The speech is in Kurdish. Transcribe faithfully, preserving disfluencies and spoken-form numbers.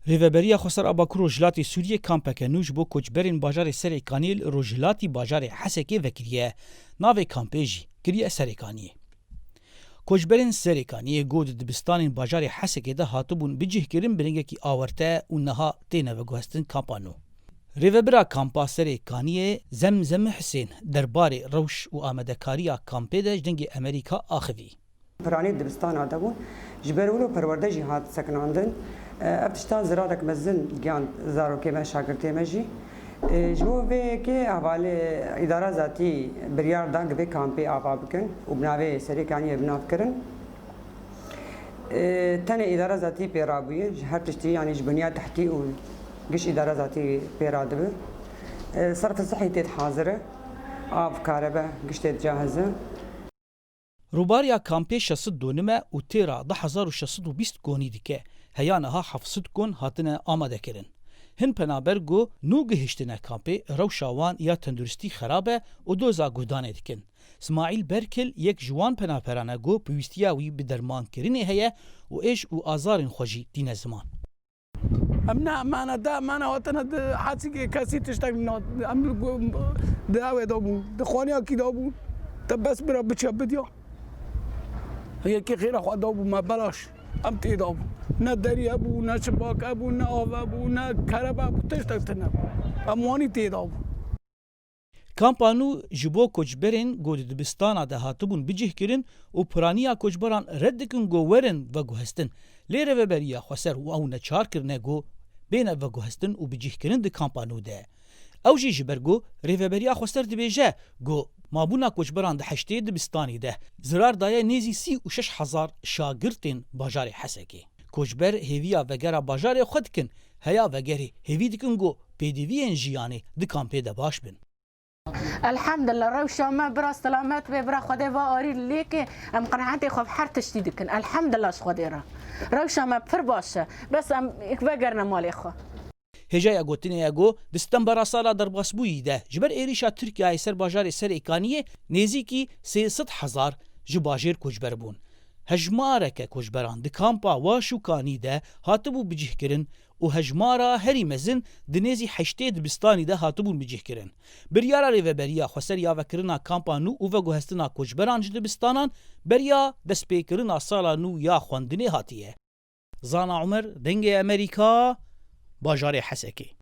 Rêveberiya Xweser a Bakur Rojhilatê Sûriyê kampeke nû ji bo koçberên bajarê Serêkaniyê li rojhilatî bajarê Hesekê vekiriye. Navê kampê jî kiriye Serêkaniyê. Koçberên Serêkaniyê ku di dibistanên bajarê Hesekê de hatibûn bicihkirin bi rengekî awarte û niha têne veguhestin kampa nû. Rêvebira kampa Serêkaniyê Zemzeme Hisên derbarê rewş û amadekariya kampê de ji Dengê Amerîka axivî. Piranî dibistana de bûn. Ji ber wilo perwerde jî hat sekinandin. Ev tişta zirarek mezin gihand zarokê me, şagirtê me jî. Ji bo vê yekê hevalê îdara zatî biryar da ku vê kampê ava bikin û bi navê Serêkaniyê bi nav kirin. Tenê îdara zatî pê rabûye, ji her tiştî, yanî ji binya tehtî û giş îdara zatî pê radibe. Serf sihî tê hazir e. Av, karebe, giş tê cahiz e. Rûbariya kampê şeş sed donim e û têra du hezar û şeş sed û bîst konî dike. Heya niha heft sed kon hatine amadekirin. Hin penaber ku nû gihiştine kampê, rewşa wan ya tenduristî xerab e û doza guhdanê dikin. Smaîl Berkil yek ji wan penaberan e ku pêwîstiya wî bi dermankirinê heye û êş û azarên xwe jî tîne ziman. Em ne, me ne de, me ne hatine di hesîkê kesî tiştek nat. Em li gu-, di ew ê de bû, di xaniyekî de bû. Te bes bira biçe bidiya. Yekê xêra xwe da bû me belaş. Em tê de bû. Ne derî hebû, ne çipak hebû, ne av hebû, ne kerebe hebû, tiştek tune bû. Em wanî tê de bû. Kampa nû ji bo koçberên ku di dibistana de hatibûn bicihkirin û piraniya koçberan red dikin ku werin veguhestin. Lê Rêveberiya Xweser û ew neçar kirine ku bêne veguhestin û bicihkirin di kampa nû de. Ew jî ji ber ku Rêveberiya Xweser dibêje ku mabûna koçberan di heştê dibistanî de zirar daye nêzî sî û şeş hezar şagirtên bajarê Hesekê. Koçber hêviya vegera bajarê xwe dikin, heya vegerê hêvî dikin ku pêdiviyên jiyanê di kampê de baş bin. Elhamdulillah, rewşa me bira selamet be, bira Xwedê va arî lêkê, em qenaetê xwe bi her tiştî dikin. Elhamdulillah ji Xwedê re. Rewşa me pir baş e. Bes em êk vegerine malê xwe. Hêjaya gotinê ye ku di Stenbera sala derbasbûyî de ji ber êrîşa Tirkiyeyê ser bajarê Serêkaniyê nêzîkî sê sed hezar ji bajêr koçber bûn. Hejmareke koçberan di kampa Waş û Kanî de hatibû bicihkirin û hejmara herî mezin di nêzî heştê dibistanî de hatibûn bicihkirin. Biryara Rêveberiya Xweser ya vekirina kampa nû û veguhestina koçberan ji dibistanan beriya destpêkirina sala nû ya xwendinê hatiye. Zana Umer, Dengê Amerîka, bajarê Hesekê.